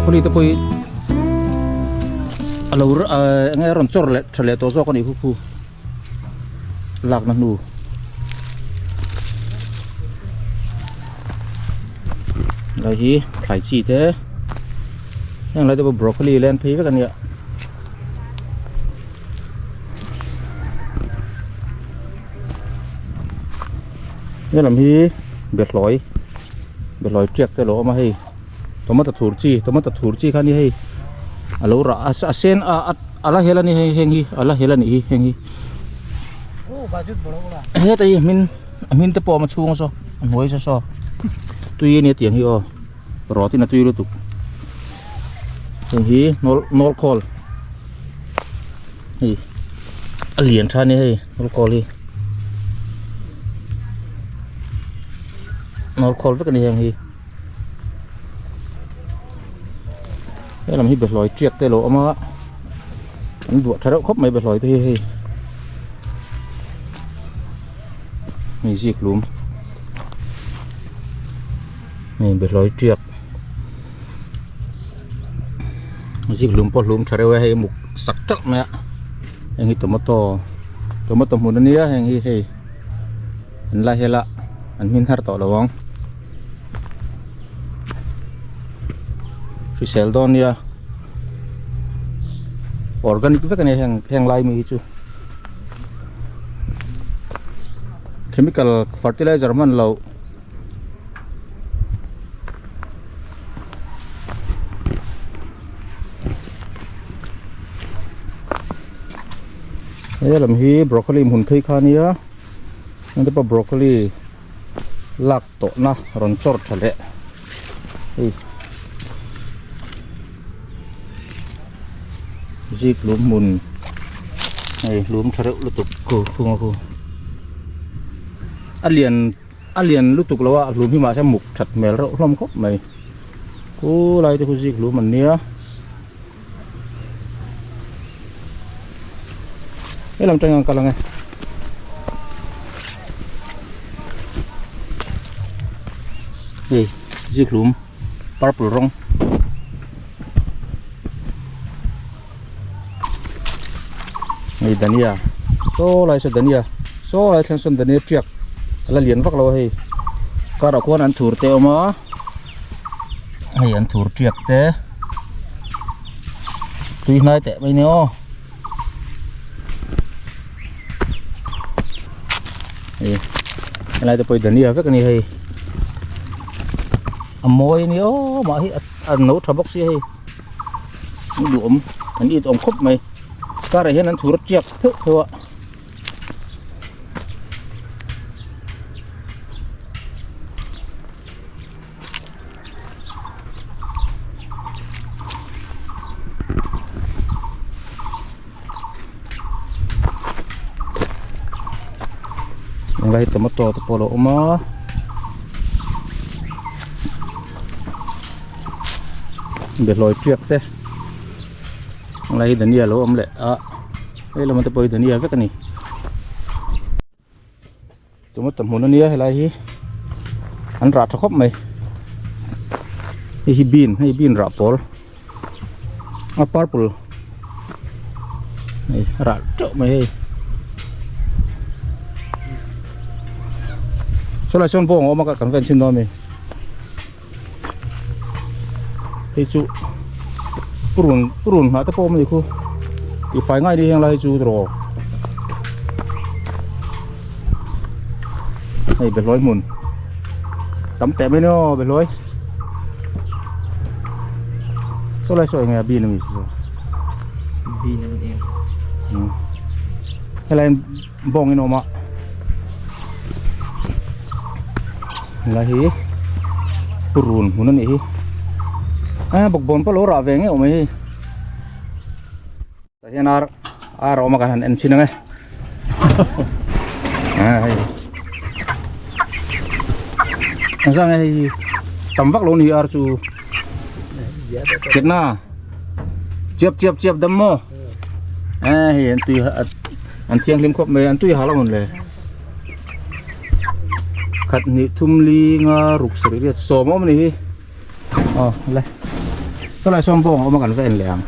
Broccoli te pawh hi a lo eng nge a rawn chawr leh tha leh tawh zawk a nih khu khu lakna hnu. Helai hi thlai chi te heng lai te pawh broccoli len phei vek a nia. Helam hi behlawi behlawi tiak te a lo awm a hei tomato thur chi tomato thur chi kha a ni hei a lo rah a sen a a la hel a ni hei heng hi a la hel a nih hi heng hi heta hi a hmin a hmin te pawh a awm a chhung saw a hnuai saw saw tui a nia tiang hi aw rawt in a tui lutuk heng hi nawl nawl khawl hei a lian tha a nia hei nawl khawl hi nawl khawl vek a ni heng hi helam hi behlawi tiak te a lo awm a an duah tha reuh khawp mai behlawi te hi hei hei zikhlum hei behlawi tiak zikhlum pawh hlum tha reuh e hei muk sak teuh mai a heng hi tomato tomato hmun ania heng hi hei an la hel a an hmin har tawh lo ang hrisel dawn nia organic vek ania heng heng lai mi hi chu chemical fertilizer hman loh. He lam hi broccoli hmun phei kha ania heng te pawh broccoli lak tawh na rawn chawr tha leh hei zik lum hmun hei lum tha reuh lutuk khu khung a khu a lian. A lian lutuk lo a, a hlum hi mahse muk that hmel reuh hlawm khawp mai. Khu lai te khu zik hlum an nia. Helam tang hian kal ang e. Hei zik hlum purple rawng. Hei dania saw lai saw dania saw lai thleng sawn dania tiak a la lian vak lo a hei karah khuan an thur te a awm a hei an thur tiak te tui hnai teh mai ni aw hei helai te pawh hi dania vek a ni hei a mawi a ni aw mah hi a no tha bawk sia hei. An duhawm an it awm khawp mai car ah hian an thur tiak theuh theuh a helai tomato te pawh a lo awm a. Behlawi tiak te helai hi dania lo awm leh a hei lamah te pawh hi dania vek a ni tomato hmun ania helai hi an rah tha khawp mai hei hi bean hei bean rah pawl a purple hei a rah teuh mai hei sawlai sawn bawng a awm a kan ven chhin dawn a mi. Hei chu purun purun hnah te pawh awm a ni khu tih fai ngai ni heng lai hi chu tiraw hei behlawi hmun tam teh mai ni aw behlawi saw lai saw eng nge a bin a mi saw bin a ni helai bawng in awm a helai hi purun hmun a nih hi a bawkbawn pawh a lo rah ve ngeuh mai hei tah hian ar ar a awm a kan han en chhin ang e a hei engzah nge hei hi tam vak lo a ni ar chu chetna chiap chiap chiap dam maw a hei an tui An thianghlim khawp mai an tui hal ang le. Khat hnih thum li nga ruk sarih riat sawm awm a ni hi. Aw le. Sawlai sawn bawng a awm a kan va en leh ang.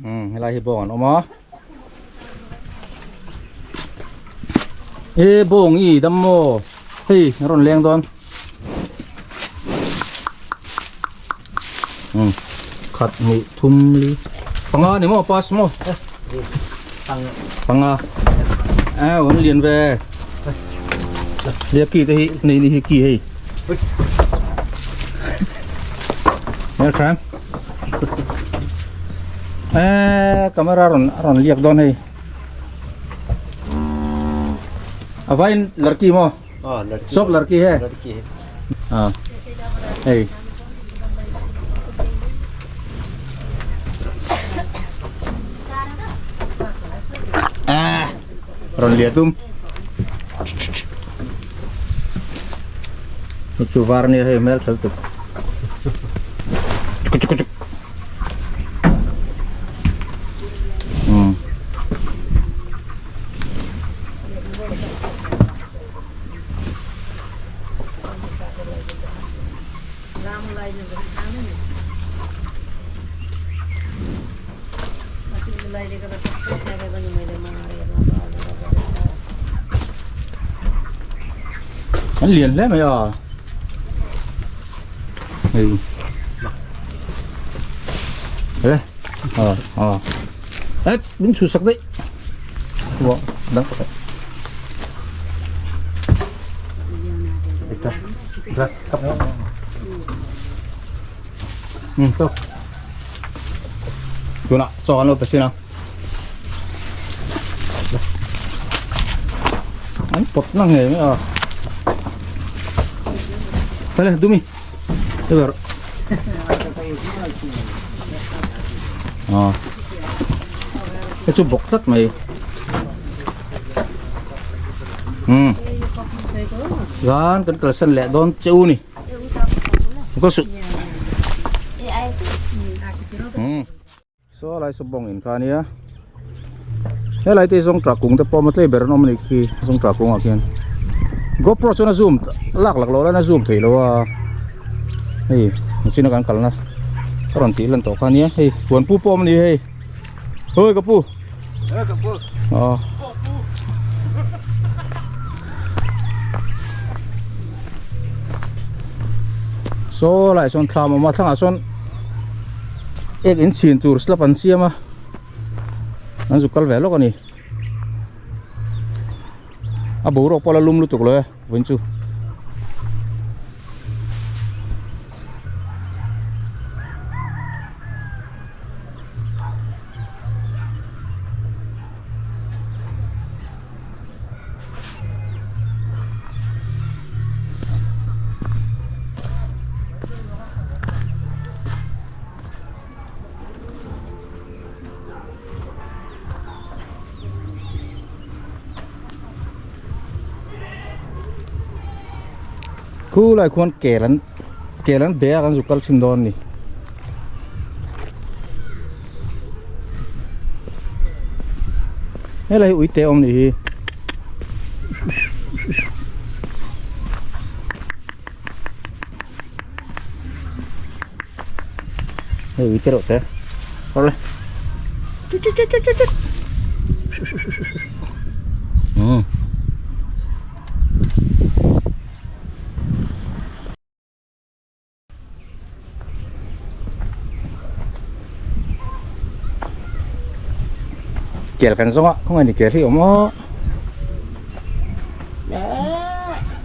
Umm helai hi bawng an awm a. E bawng i dam maw hei a rawn leng dawn. Umm khat hnih thum li panga ni maw pass maw panga a an lian ve lia ki te hi nei ni hi ki hei hmel tha em e camera rawn rawn liak dawn hei a vain larki maw Sop larki he à hei à rawn liah tum hei chu var ania hei hmel tha lutuk chuk chuk chuk um An lian hle mai a hei he a a et min chhu sak daih Ua dang Ito. Glass cup. To. Tuna chaw an lo pe thin a. An pawt na ngei mai a. Tale dumi. Ever. À. Cái chú bọc tắt mày. Ừ. Gan kan kalsan leh dawn che u ni. Ka su. Ừ. Saw lai saw bawng in kha ania. Helai te hi zawng tah kung te pawh a tlei ber an awm a nih khi zawng tah kungah khian GoPro chuan a zoom lak lak loh laiin a zoom theih loh a hei machine a kan kalna ka rawn tih lan tawh kha ania hei huan pu pawh a awm a ni hei hawi ka pu aw saw lai sawn thlam a awm a thlangah sawn ek in chhin tur slab an siam a. An zuk kal ve lawk a ni a boruak pawh a la lum lutuk lo e vawiin chu. Khu lai khuan kel an kel an be a kan zuk kal chhin dawn a ni. Helai hi uite a awm nih hi. Hei ui te reuh te awle umm kel kan zawng a khawngaih ni kel hi awm aw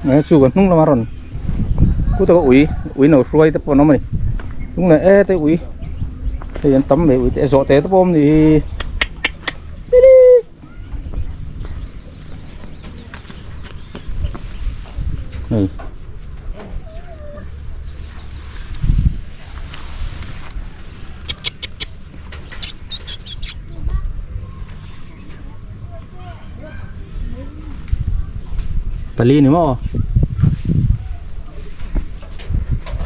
nge chu kan hnung lama rawn ku taka ui ui no hruai te pawh an awm a ni hnung leh e te ui hei an tam mai ui te zawh te te pawh awm ni hi hei. Pali ni maw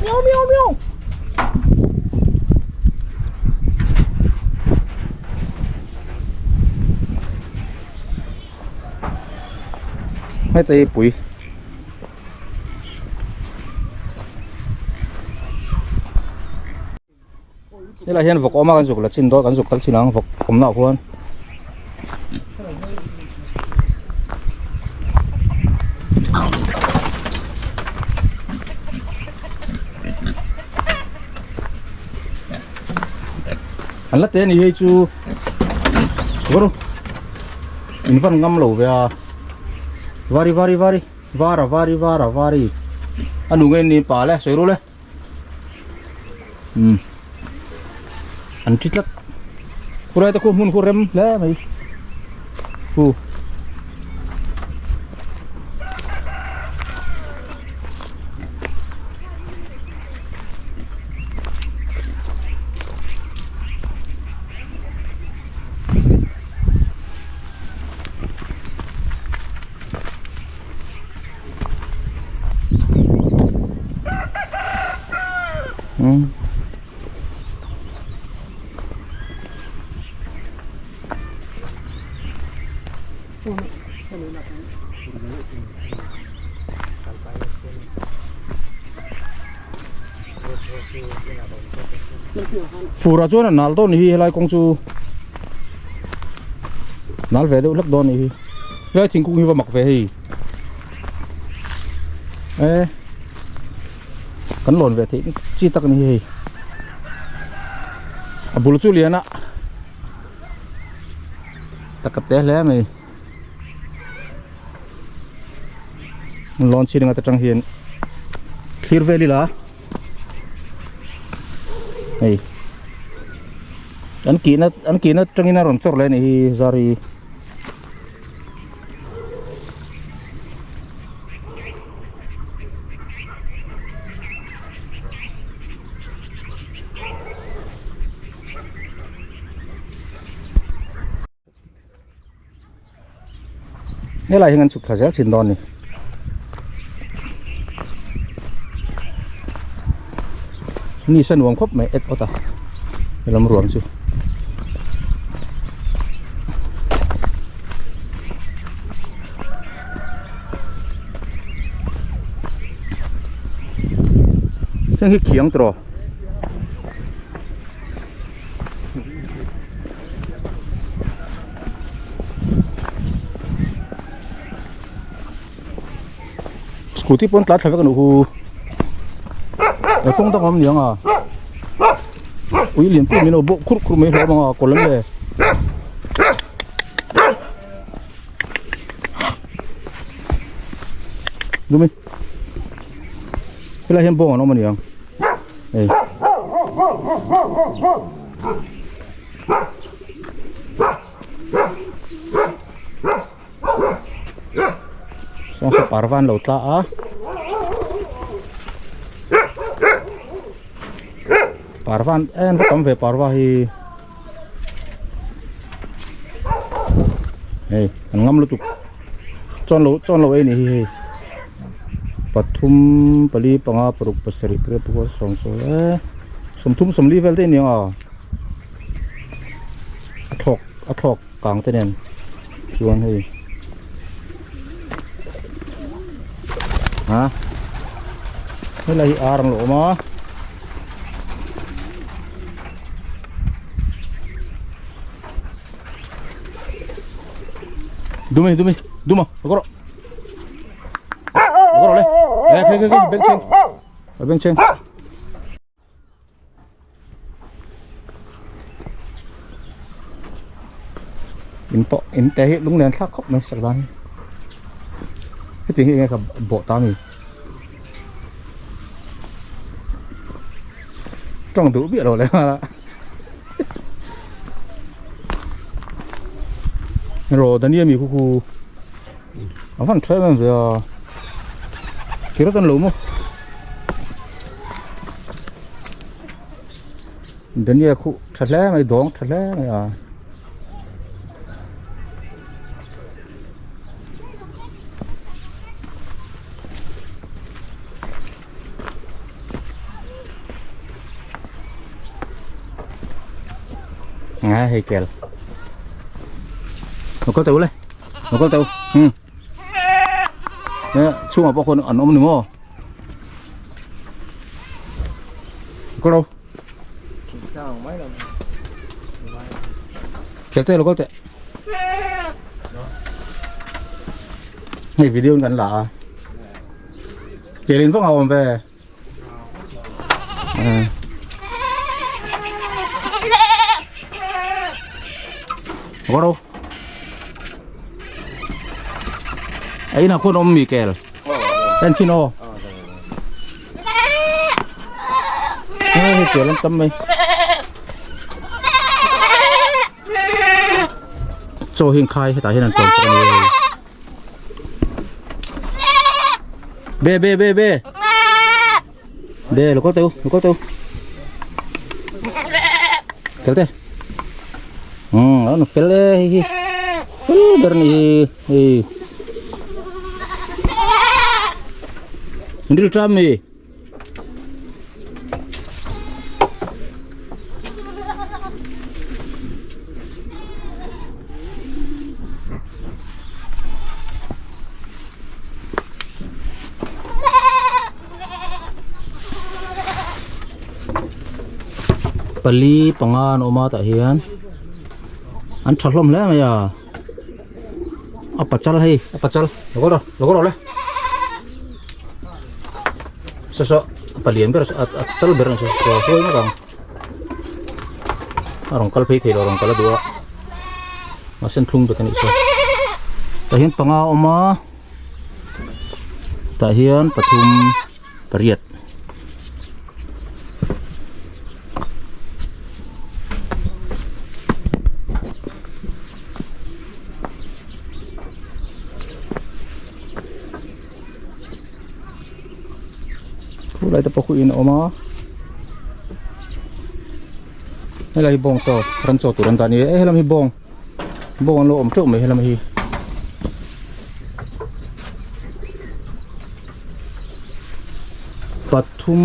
Meow meow meow Heta hi pui Helai hian vawk awm a kan zuk la chin dawn kan zuk kal chin ang vawk awmna ah khuan. An la te a ni hei chu varu in van ngam lo ve a vari vari vari vara vari vara vari a nu nge ni pa le sawi ru le um an thi tlat khulai te khu hmun khu rem hle mai khu Um. Fura chuan a nal dawn ni hi helai kawng chu nal ve deuh hlek dawn ni hi helai thingkung hi va mak ve hei e kan lawn ve theih chi tak a ni hi hei a bul chu lian a taka te hle mai lawn chin anga te tang hian thlir vel ila hei an kihna an kihna tangin a rawn chawr leh a nih hi zari. Helai hi kan chhuk thla zel thin dawn a ni. Ni sa nuam khawp mai et awt a helam ruang chu. Heng hi khiang tawh. Scooty pawn tlai thla vek a nih hu he kawng dang a awm niang a ui lian pui min lo bawh khur khur mai hlawm ang a kawlh an le. Lumi helai hian bawng an awm a niang hei. Sawngsa parva an lo tla a parva an en va tam ve parva hi hei an ngam lutuk chuan lo chuan lo ei ni hi hei pathum pali panga paruk pasarih pariat pakua sawm sawm e sawmthum sawmli vel te aniang a. A thlawk a thlawk kang te nen chuan hei a helai hi ar an lo awm a dumi dumi duma kawr kawr le e khe khe khe beng chheng beng chheng. In pawh in te hi lunglen thlak khawp mai sak dan hi heti hi enge ka bawh ta mi tawng duh biah lo leh nghal a ro dania mi khu khu a van tha em em ve a kira kan lo maw Dania khuh tha hle mai dawng tha hle mai a. À hei kel. Nó có tàu lên. Nó có tàu. Ừ. Chhungah pawh khawn an awm ni maw? Có đâu? Khel te lo kal teh. Hei video in kan la a. Kelin vang a awm ve. Có đâu ấy là khuôn ôm mì kèl tên xin ô Ê, kèl lắm tâm mày cho hiền khai tại hiền ăn trộn cho này Bê bê bê bê Bê lo có tiêu, lo có tiêu. Kel te. Nó fel e hei hi. Fel ber ni hi hei. Ril tram mi. Pali panga an awm a tah hian an tha hlawm hle mai a a pachal hei a pachal lo kal rawh lo kal rawh le saw saw a palian ber a a chal ber a ni saw saw huai ngawt ang a rawn kal phei thei lo a rawn kal a duh a mahse an thlung bet a nih saw tah hian panga a awm a. Tah hian pathum pariat khulai te pawh khu in a awm a helai hi bawng chaw ran chaw tur an dah a ni e helam hi bawng bawng an lo awm teuh mai helam hi. Pathum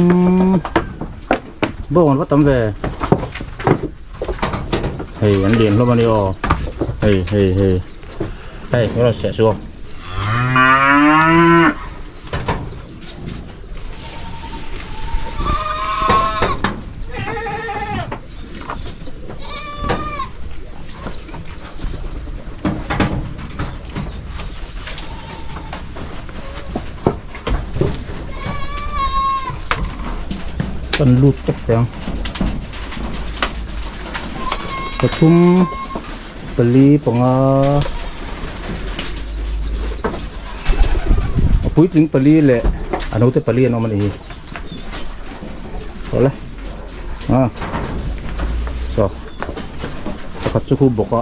bawng an va tam ve hei an lian hlawm a ni aw hei hei hei hei a rawn seh chu aw. Kan lut tawp teh ang pathum pali panga a puitling pali leh a naute pali an awm a nih hi awle ah saw pakhat chu khu bawk a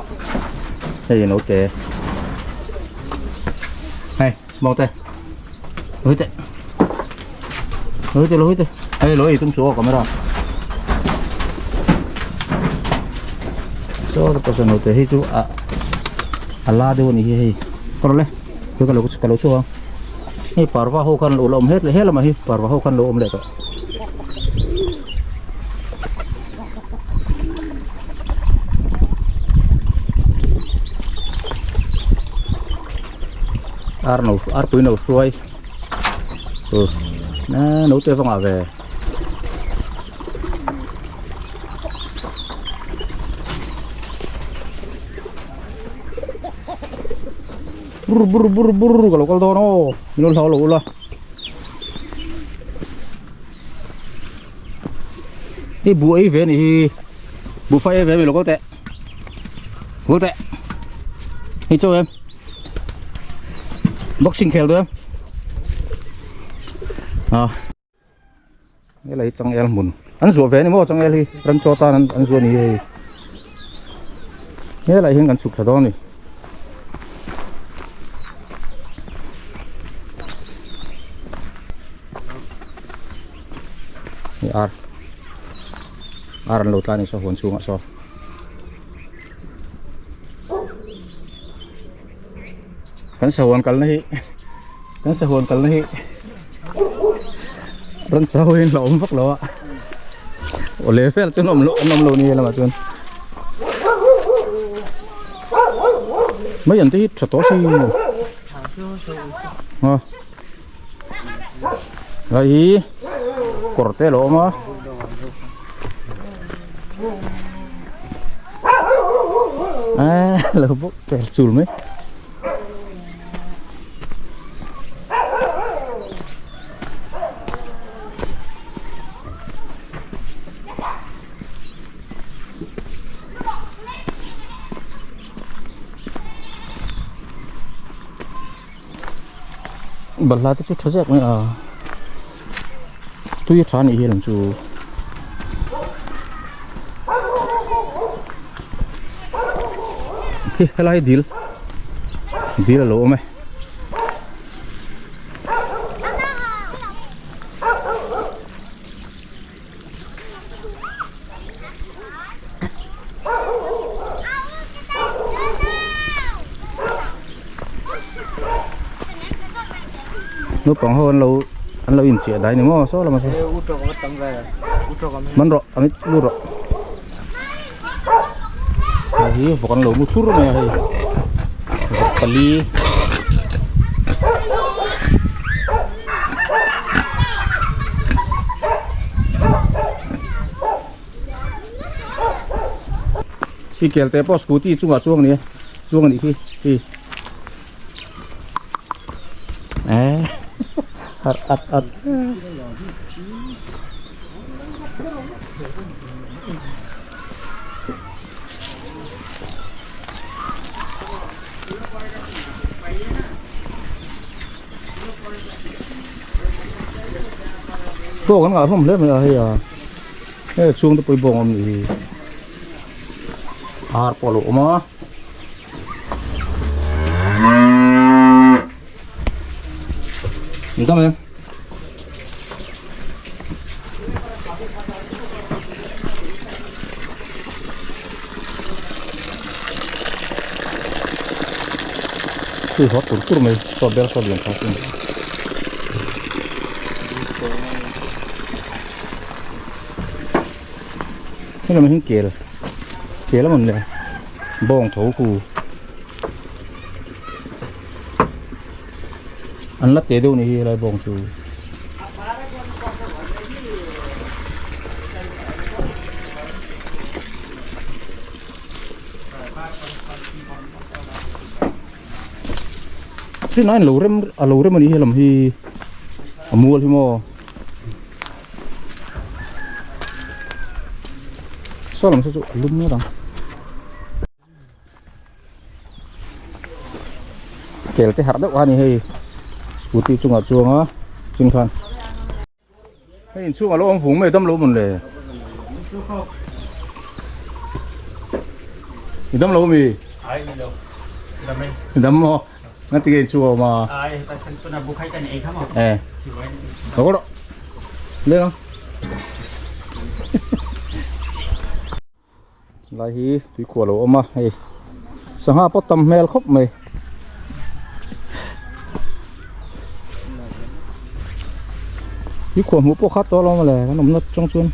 hei a naute. Hei bawng te lôi tệ lôi tệ lôi tệ hei lôi tum số camera so ta pasal note hei chu a a la deuh ani hi hei kawr le hei ka lo ka lo chhuak ang hei parva ho khan lo la awm het leh he lamah hi parva ho khan lo awm leh tawh. Ar no ar pui no hruai ừ nè nấu tê vong à về bur bur bur bur ka lo kal dawn aw min lo hlau lo ula Hei buh ei ve a nih hi buhfai ei ve a mi lo kal teh kal teh hei chaw em boxing khel duh em à helai hi changel hmun an zuah ve a ni maw changel hi ram chaw tan an zuah a ni hei helai hian kan chhuk thla dawn a ni. Hei ar ar an lo tlan a ni saw huan chhungah saw kan sahuan kalna hi kan sahuan kalna hi ransa ho hian hlauhawm vak lo a awle vel chuan awm loh an awm lo ni helamah chuan mai an te hi tha tawh si a. Lai hi kawr te a lo awm a. A lo bawk chel chul mai. Balhla te chu tha zek mai a tui a tha anih hi lam chu. Hi helai dil dil a lo awm e. Naupang ho an lo an lo inchiah dai ni maw saw lamah sawn man rawh amit lut rawh hei hi vawk an lo mu thur mai a hei vawk pali. Khi kel te pawh scooty chungah chuang ani a chuang anih khi hi eh at at at Bawng an ngah hlawm hle mai a hei a hei chhung te pawh hi bawng a awm nih hi ar pawh a lo awm a. Dam em? Tui hawt tur tur mai saw bel saw lian tha sin. Hei lam hian kel kel a mawn le bawng tho khu an la teh deuh ni hi helai bawng chu. Tin a in lo rem a lo rem a ni helam hi a mual hi maw saw lam saw chu a lum ngawt ang. Kel te harh deuh a ni hei scooty chungah chuang a chin khan hei inchhung a lo awm vung mai dam lo mawn le i dam lo ami i dam maw nga ti nge inchhung a awm a e lo rawh leng ang. Lai hi tuikhuah lo awm a hei sangha pawh tam hmel khawp mai tuikhuah hmuh pawh kha tawh lo mawle kan awmna atang chuan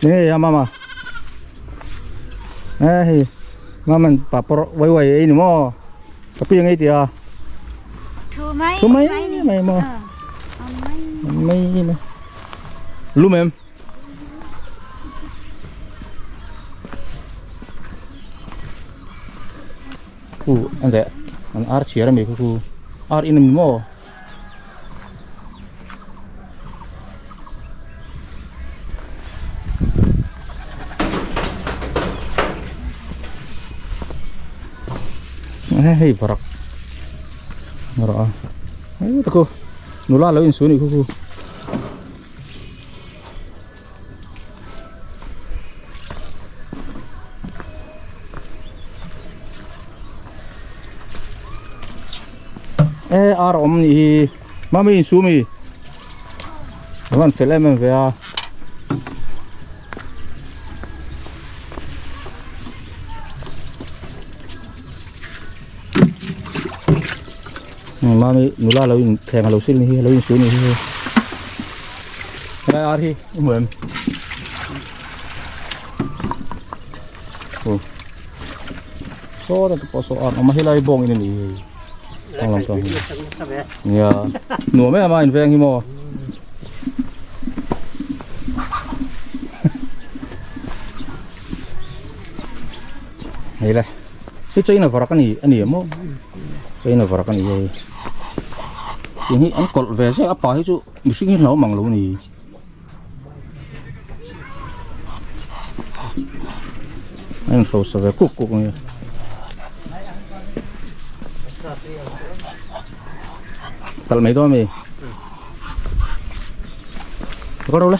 enge a mama e hei maman papawr uai uai ei ni maw. Ka pi ang ei tia. Thu mai. Thu mai mai mo. Mai mai. Lum em. Khu an le an ar chhiar ami khu khu ar in ami mo. Hei varak rawh a hei te khu nula lo insu anih khu khu. E ar awm nih hi mami in su mi a van fel em em ve a mami nula lo in thleng a lo sil ni hi lo in su ni hi helai ar hi i hmu em aw saw te pawh saw ar awm a helai bawng in a ni hi. Tlang lam tlang nia nuam em a in veng hi maw hei le hi china varak ani ani maw china varak ani hei tiang hi an kawlh ve zek a pa hi chu mihring hi hlau mang lo ni. A inhrosa ve kuk kuk mai a. Kal mai dawn a mi? Ka ro le.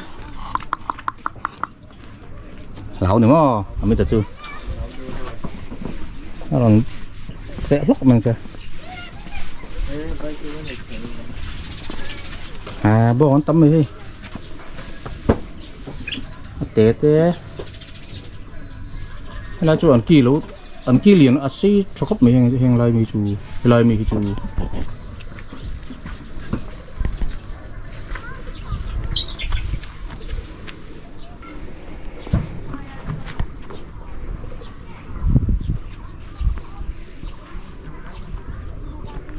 Hlau ni maw a mita chu. A rawn seh hlawk mai ang che. À bawng an tam mai hei. A te te. Helai chu an ki lo an ki lian a sei tha khawp mai heng heng lai mi chu helai mi hi chu.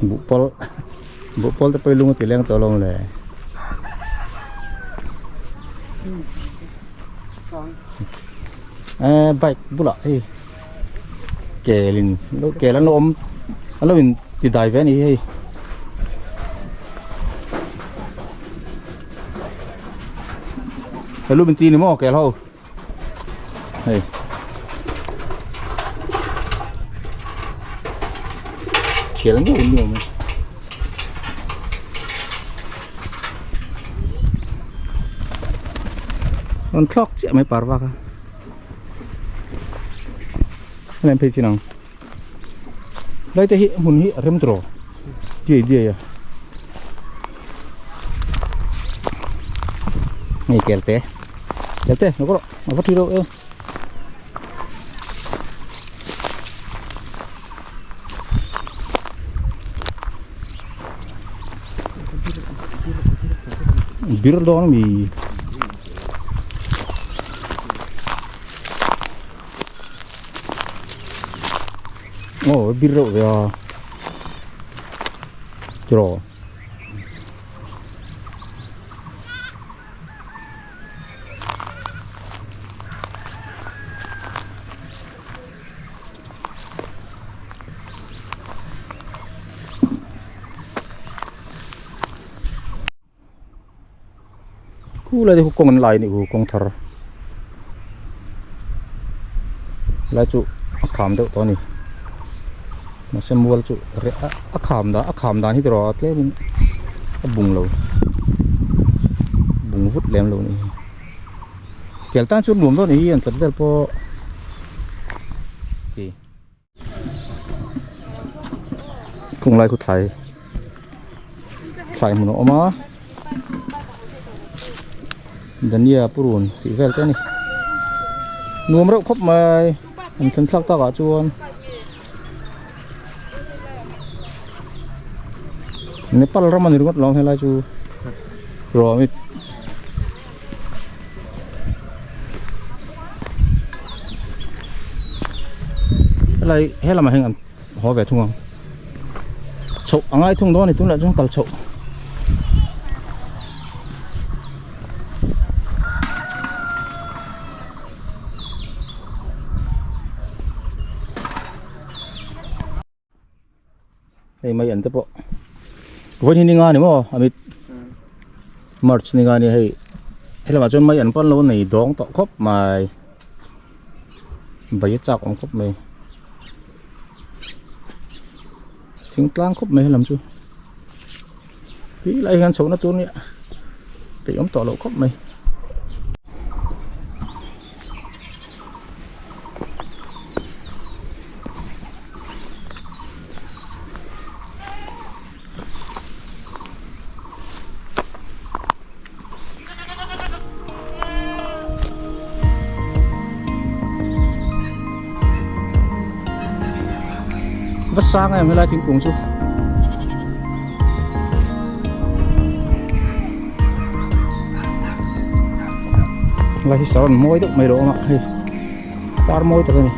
Buhpawl buhpawl te pawh hi lung a ti leng tawh alawm le eh bike bulah hei kel in kel an lo awm an lo in ti dai ve a ni hei. Hello min ti ni maw kel ho hei khel ngei ni awm e rawn thlawk chiah mai parva kha helai phei chin ang lai te hi hmun hi a rem tawh diai diai a hei kel te kel te lo rawh a va thi reuh e bir dawn ami. Aw bir reuh ve a tiraw Khu lai te khu kawng an lai anih khu kawng thar lai chu a kham deuh tawh a ni mahse mual chu reh a a kham dan a kham dan hi erawh a tlem in a bung lo bung vut lem lo a ni kel tan chu nuam dawn a ni hi an tlat vel pawh Khung lai khu thlai thlai hmun a awm a dania purun tih vel te a ni nuam reuh khawp mai an thlen thlak tak ah chuan Nepal ram a ni ringawt lo ang helai chu rawng i. Helai he lamah hian an haw ve thung ang chhoh a ngai thung dawn a ni tunah chuan kal chhoh hei mai an te pawh vawiin hi ni nga ni maw amit march ni nga ni hei helamah chuan mai an pawn lo nei dawng tawh khawp mai bai a chak awm khawp mai thingtlang khawp mai helam chu ti lai hian chhohna tur nia peih awm tawh loh khawp mai. Va sang em helai thingkung chu Lai hi saron mawi deuh mai lo awm a hei par mawi tak a ni.